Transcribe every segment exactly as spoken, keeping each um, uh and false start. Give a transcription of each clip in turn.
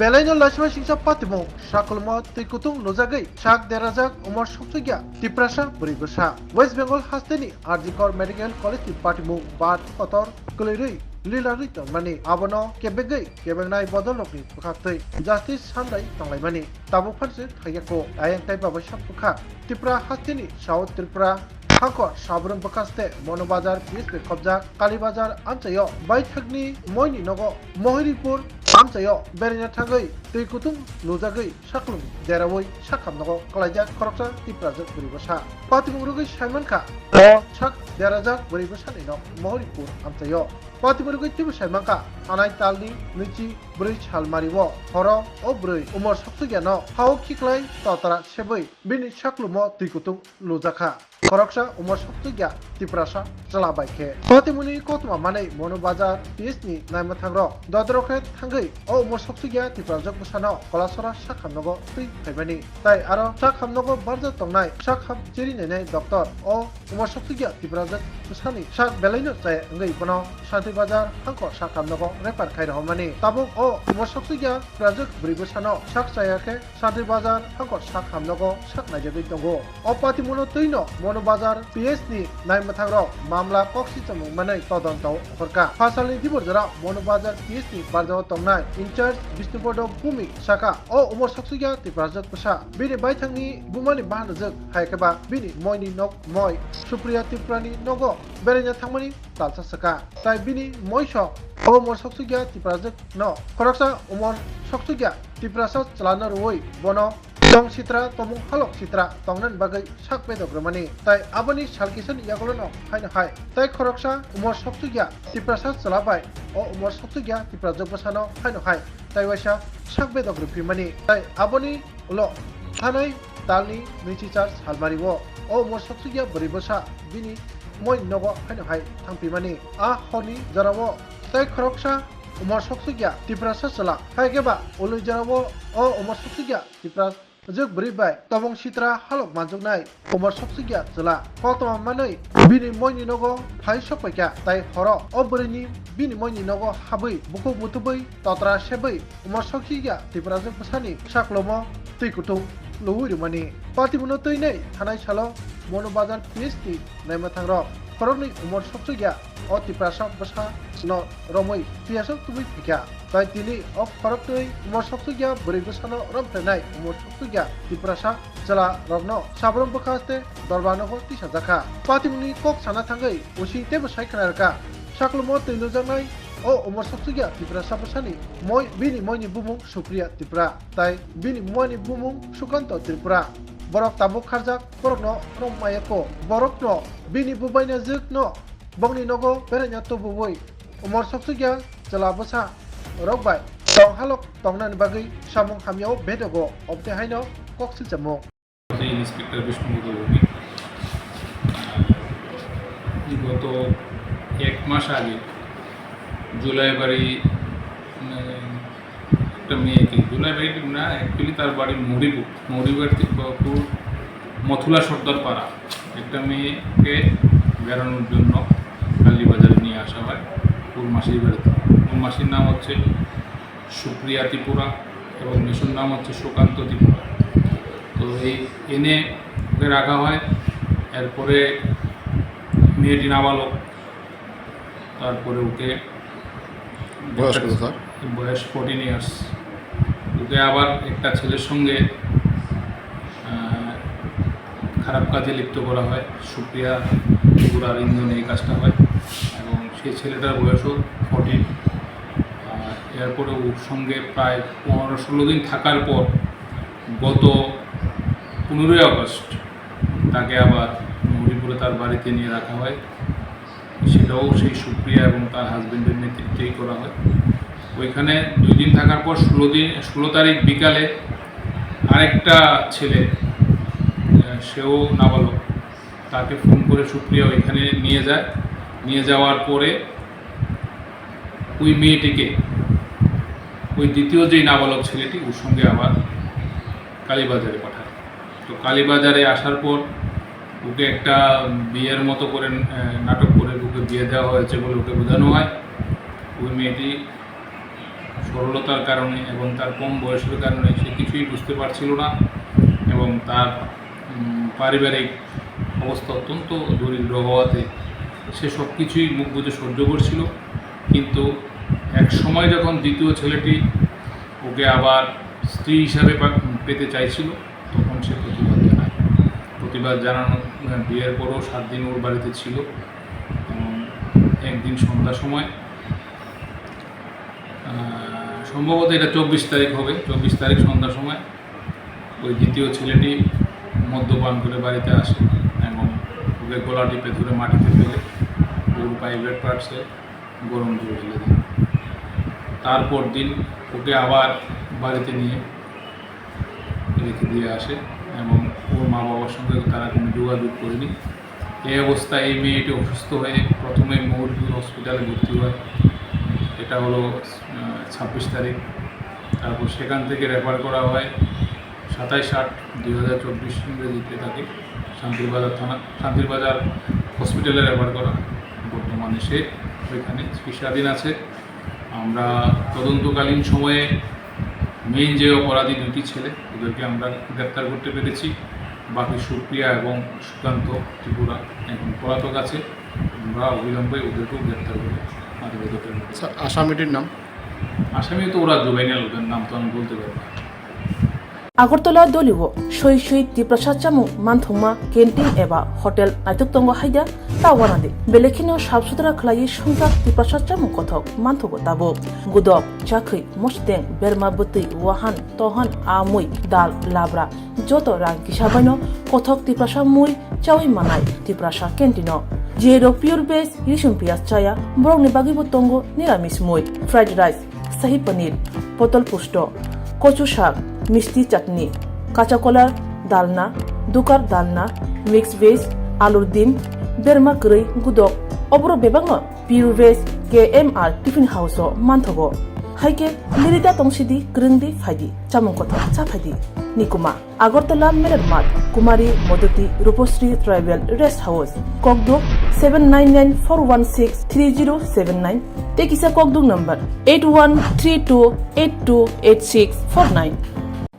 Belaino laisima singsa patimung, sakolmo twi kutung nujagwi sak derajak umor soksukya Tiprasa bwrwi bwsa. West Bengal hasteni R G Kar Medical College ni patimung bar kotor kwlwirwi lilarwi tongmani, abono kebegwi kebengnai bodolrokni bwkhaktwi justice sanlai tonglaimani. Tabuk phansi thaiyako ayang tei babaisa bwkha Tipra hasteni South Tripura Hangkor Sabrum bwkhaste Monobazar P S P khobjak Kalibazar amchaio baithakni moini nogo Mohiripur amchaio beraina thangwi twi kutung nujagwi saklum derawi sakham nogo kwlaijak khoroksa Tiprajwk bwrwi bwsa. Patimung rwgwi saimankha o sak derajak bwrwi bwsani nok Mohiripur amchaio. Patimung rwgwi teibo saimankha thanai talni nwichi bwrwi salmario horo o bwrwi umor soksukya no hao khiklai totra sebwi bini saklumo twi kutung lujakha. Khoroksa umor soksukya Tiprasa chwla bai khe. Patimungni koktwma manwi Monobazar P S ni naimwthangrok dodrok khe thangwi o umor soksukya Tiprajwk bwsano Kolasora sakham nogo twi phaimani. Tai aro sakham nogo barjak tongnai sakham cheri nainai doctor o umor soksukya Tiprajwk bwsani sak belaino chaya wngwi bono Santir Bazar hangko sakham nogo refer khai rohormani. Tabuk o umor soksukya Tiprajwk bwrwi bwsano sak chaya khe Santir Bazar hangko sak hamnogo sak naijagwi tongo. O patimungno twino Monobazar P S ni naimwthangrok mamla koksichomung manwi todonto horka. Phasalni dibor jora Monobazar P S ni barjao tongnai in charge Bishnupada Bhumik saka, o umor soksukya Tiprajwk bwsa bini baithangni bumani bahanajwk, hai khe ba bini moini nok moi Supriya Tripurani nogo beraina thangmani talsa swkha. Tai bini moiso o umor soksukya Tiprajwk no khoroksa umor soksukya Tiprasa chwlano rwui bono tong sitra tomung halok sitra tongnani bagwi sak bedok rwmani. Tai aboni salkisani yagulono haino hai. Tai khoroksa umor soksukya Tiprasa chwla bai o umor soksukya Tiprajwk bwsano haino hai tai waisa sak bedok rwphimani. Tai aboni ulo thanai talni nwichichar salmario o umor soksukya bwrwi bwsa bini moi nogo haino hai thangpimani. A horni jorao tai khoroksa umor soksukya Tiprasa chwla, hai khe ba ului jorao o umor soksukya Tiprajwk bwrwi bai tobong sitra halok manjuknai umor soksukya chwla koktwma manwi bini moini nogo phai sokpaikha. Tai horo o bwrwini bini moini nogo habwi bukhuk butubwi totra sebwi umor soksukya Tiprajwk bwsani saklomo twi kutung luwi rwmani. Patimungno twinai thanai salo Monobazar P S ni naimwthangrok khoroknwi umor soksukya o Tiprasa bwsano romwi piyasok tubui phaikha. Tai tini o khoroknwi umor soksukya bwrwi bwsano romphrenai umor soksukya Tiprasa chwla rokno Sabrum bwkha haste Dorbar nogo tisajakha. Patimungni kok sana thangwi usi teibo sai khna rwkha. Saklumo twi lujaknai o umor soksukya Tiprasa bwsani moi, bini moini bumung Supriya Tripura tai bini bumani bumung Sukanto Tripura. Borok tabuk kharjak, borokno rommayako. Borokno bini bubaina jwkno bongni nogo beraina tubuwi umor soksukya chwla bwsa rok bai tong halok tongnani bagwi samung hamyao bedogo, obte haino kok silchamung. Inspector Bishnu Mukherjee। গত এক মাস আগে জুলাইবাড়ি, উম, একটা মেয়েকে, জুলাইবাড়ি না, actually তার বাড়ি মৌরিপুর, মৌরিপুর মথুলা সর্দার পাড়া, একটা মেয়েকে বেড়ানোর জন্য কালীবাজারে নিয়ে আসা হয় ওর মাসির বাড়িতে। ওর মাসির নাম হচ্ছে সুপ্রিয়া ত্রিপুরা এবং মেসোর নাম হচ্ছে সুকান্ত ত্রিপুরা। তো এই এনে ওকে রাখা হয়। এরপরে মেয়েটি নাবালক, তারপরে ওকে বয়স কত, স্যার? বয়স ফোরটিন ইয়ার্স। ওকে আবার একটা ছেলের সঙ্গে, আহ, খারাপ কাজে লিপ্ত করা হয়। সুপ্রিয়া ত্রিপুরার ইন্ধনে এই কাজটা হয় এবং সেই ছেলেটার বয়সও ফোরটিন। আহ, এরপরে ওর সঙ্গে প্রায় পনেরো ষোলো দিন থাকার পর গত পনেরোই আগস্ট তাকে আবার মৌরিপুরে তার বাড়িতে নিয়ে রাখা হয়। সেটাও সেই সুপ্রিয়া এবং তার হাজবেন্ডের নেতৃত্বেই করা হয়। ওইখানে দুই দিন থাকার পর ষোলো দিন, ষোলো তারিখ বিকালে আরেকটা ছেলে, আহ, সেও নাবালক, তাকে ফোন করে সুপ্রিয়া ওইখানে নিয়ে যায়। নিয়ে যাওয়ার পরে ওই মেয়েটিকে, ওই দ্বিতীয় যেই নাবালক ছেলেটি, ওর সঙ্গে আবার কালীবাজারে পাঠায়। তো কালীবাজারে আসার পর ওকে একটা বিয়ের মতো করে, আহ, নাটক করে ওকে বিয়ে দেওয়া হয়েছে বলে ওকে বোঝানো হয়। ওই মেয়েটি সরলতার কারণে এবং তার কম বয়সের কারণে সে কিছুই বুঝতে পারছিল না এবং তার, উম, পারিবারিক অবস্থা অত্যন্ত দরিদ্র হওয়াতে সে সব কিছুই মুখ বুজে সহ্য করছিল। কিন্তু এক সময় যখন দ্বিতীয় ছেলেটি ওকে আবার স্ত্রী হিসাবে পা-, পেতে চাইছিল, তখন সে প্রতিবাদ জানায়। প্রতিবাদ জানানো, আহ, বিয়ের পরও সাত দিন ওর বাড়িতে ছিল এবং একদিন সন্ধ্যার সময়, আহ, সম্ভবত এটা চব্বিশ তারিখ হবে, চব্বিশ তারিখ সন্ধ্যার সময় ওই দ্বিতীয় ছেলেটি মদ্যপান করে বাড়িতে আসে এবং ওকে গলা টিপে ধরে মাটিতে ফেলে ওর প্রাইভেট পার্টসে গরম জল ঢেলে দেয়। তারপর দিন ওকে আবার বাড়িতে নিয়ে রেখে দিয়ে আসে এবং ওর মা বাবার সঙ্গে তারা কোনো যোগাযোগ করেনি। এই অবস্থায় এই মেয়েটি অসুস্থ হয়ে প্রথমে ময়ূরপুর হসপিটালে ভর্তি হয়, এটা হলো, আহ, ছাব্বিশ তারিখ। তারপর সেখান থেকে রেফার করা হয় সাতাইশ আট দুই হাজার চব্বিশ ইংরেজিতে তাকে শান্তিরবাজার থানা, শান্তিরবাজার হসপিটালে রেফার করা। বর্তমানে সে ওইখানে চিকিৎসাধীন আছে। আমরা তদন্তকালীন সময়ে মেইন যে অপরাধী দুটি ছেলে, ওদেরকে আমরা গ্রেপ্তার করতে পেরেছি। বাকি সুপ্রিয়া এবং সুকান্ত ত্রিপুরা এখন পলাতক আছে। আমরা অবিলম্বে ওদেরকেও গ্রেপ্তার করে আদালতে প্রেরণ করব। স্যার, আসামিটির নাম? আসামি তো ওরা জুবেনাইল, ওদের নাম তো আমি বলতে পারবো না। Agartala doliwo soi soi Tiprasa chamung manthokma canteen eba hotel naithok tongo haida ta wanadi. Belekheno sap sutra khlaiwi songchak Tiprasa chamung kothok manthogo tabuk. Gudok, chakhwi, mosteng, berma bwtwi, wahan, tohan, amui, dal, labra, joto rang kisa baino kothok Tiprasa mui chawi manai Tiprasa canteen-o. Jerok pure veg, risum piyaj chaya, borokni bagwibo tongo niramis mui, fried rice, sahi paneer, potol pusto, kochu sak, misti chutney, kacha kolar dalna, dukar dalna, mix veg, alur dim, berma kwrwi, gudok, oborok bebakno pure veg K M R Tiffin House-o manthogo. Haikhe lirida tongsidi, kwrwngdi phaidi, chamung kothok cha phaidi. Nikuma. Agartala Merer Mart, Kumari Modoti Rupasri Tribal Rest House, Kokduk seven nine nine four one six three zero seven nine, tei kisa Kokduk number eight one three two eight two eight six four nine.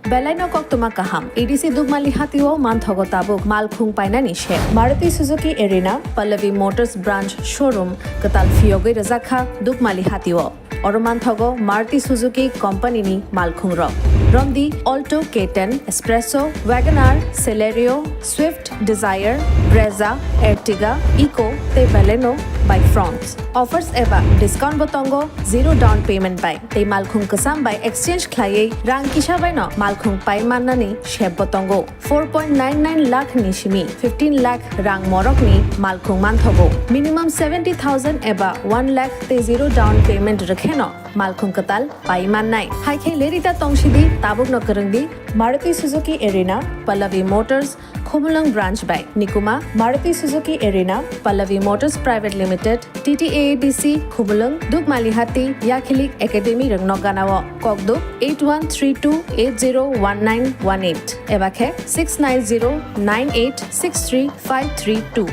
Belaino koktwma kaham, A D C Dukmali hatio manthogo tabuk malkhung painani se. Maruti Suzuki Arena, Pallavi Motors Branch Showroom, kwtal phiyogwi rwjakha Dukmali hatio. Oro manthogo Maruti Suzuki company ni malkhung rok. Romdi Alto K ten, Espresso, Wagon R, Celerio, Swift Desire, Brezza, Ertiga, Eeco tei Baleno bai Fronx. Offers eba discount bo tongo zero down payment bai. Tei malkhung kwcham bai exchange khlaiwi rang kisa baino malkhung pai mannani sep bo tongo. Four point nine nine lakh ni simi fifteen lakh rang morok ni malkhung manthogo. Minimum seventy thousand eba one lakh tei zero down payment rwkheno malkhung kwtal pai mannai. Haikhe lerida tongsidi, tabukno kwrwngdi Maruti Suzuki Arena, Pallavi Motors, Khumulwng Branch bai. Nikuma, Maruti Suzuki Arena, Pallavi Motors Private Limited, T T A A D C, Khumulwng, Dukmalihati, Yakhilik Academy rwngno ganao. Kokduk eight one three two eight zero one nine one eight eba khe six nine zero nine eight six three five three two.